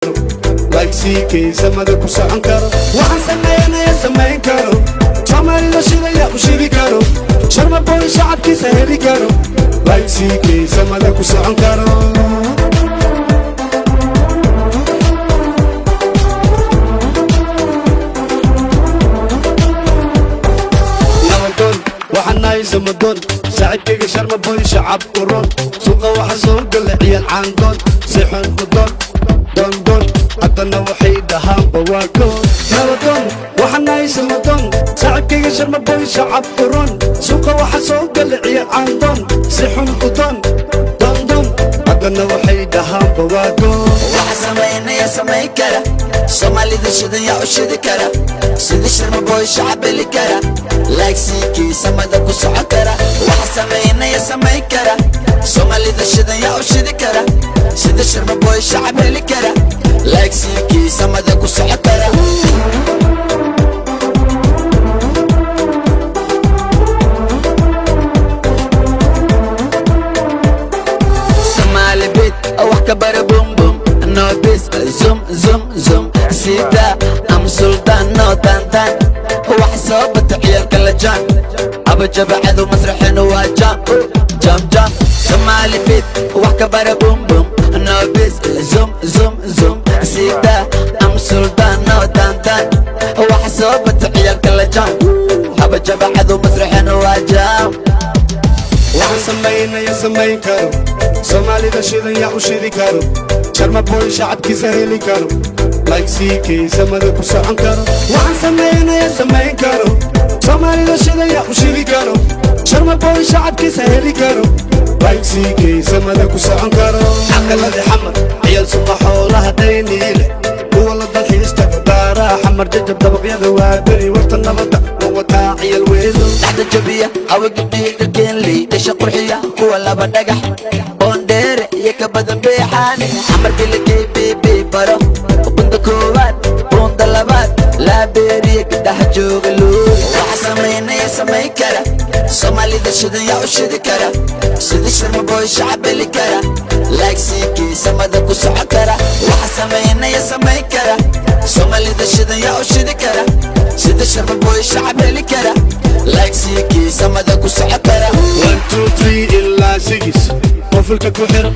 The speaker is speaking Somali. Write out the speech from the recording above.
Like CK samada ku socon karo. Waxaan sameynaya samayn karo, Soomaalida shidaya u shidi karo, Sharma Boy shacabkiisa heli karo, like CK samada ku socon karo. Nabadoon waxaan nahay samadoon, saaxiibkayga Sharma Boy shacab u ron. Suuqa waxa soo gala ciyaal caandoon, si xun u doon doondoon, haddana waxay dhahaanba waa goon. Nabadoon waxaan nahay samadoon, saaxiibkayga Sharma Boy shacab u ron. Suuqa waxa soo gala ciyaal caandoon, si xun u doon doondoon, haddana waxay dhahaanba waa goon. Waxa samaynaya samayn kara, Soomaalida shidan yaa u shidi kara, sida Sharma Boy shacab heli kara, like CK samada ku socon kara. Waxa samaynaya samayn kara, Soomaalida shidan yaa u shidi kara, sida Sharma Boy shacab heli kara, like CK samada ku socon kara. Somali beat wax ka bara, boom boom, no bis, zoom zoom zoom, sida am sultan, no tan tan. Wax soo bata ciyaalka la jaan abajaba cadow masraxina waa jam jam jam. Somali beat wax ka bara, boom boom, no bis, zoom zoom zoom, sida am sultan, no tan tan. Wax soo bata ciyaalka la jaan abajaba cadow masraxina waa jam. Waxaan samaynaya samayn karo, Soomaalida shidan yaa u shidi karo, Sharma Boy shacabkiisa heli karo, like CK samada ku socon karo. Waxaan samaynaya samayn karo, Soomaalida shidan yaa u shidi karo, Sharma Boy shacabkiisa heli karo, like CK samada ku socon karo. Caqaladi Xamar, ciyaal suqa, xoolaha Dayniile, kuwa la dalxiista daaraha Xamar Jajab, dabaqyada waa beri, warta nabadda ma wataa ciyaal weedo. Dhaxda jabiya hawa gabdhihi dharkeenley dhasha qurxiya, kuwa laba dhagax boondheere iyo ka badan beexaane, Xamar bilikay bb baro, bunda koowaad, bunda labaad, Laabeeriya, gabdhaha jooga luuri. Waxa samaynaya samayn kara, Soomaalida shidan yaa u shidi kara, sida Sharma Boy shacab heli kara, like CK samada ku socon kara. Waxa samaynaya samayn kara, Soomaalida shidan yaa u shidi kara, sida Sharma Boy shacab heli kara, like CK samada ku socon kara. 1, 2, 3 ilaa 6 qofilka ku xir.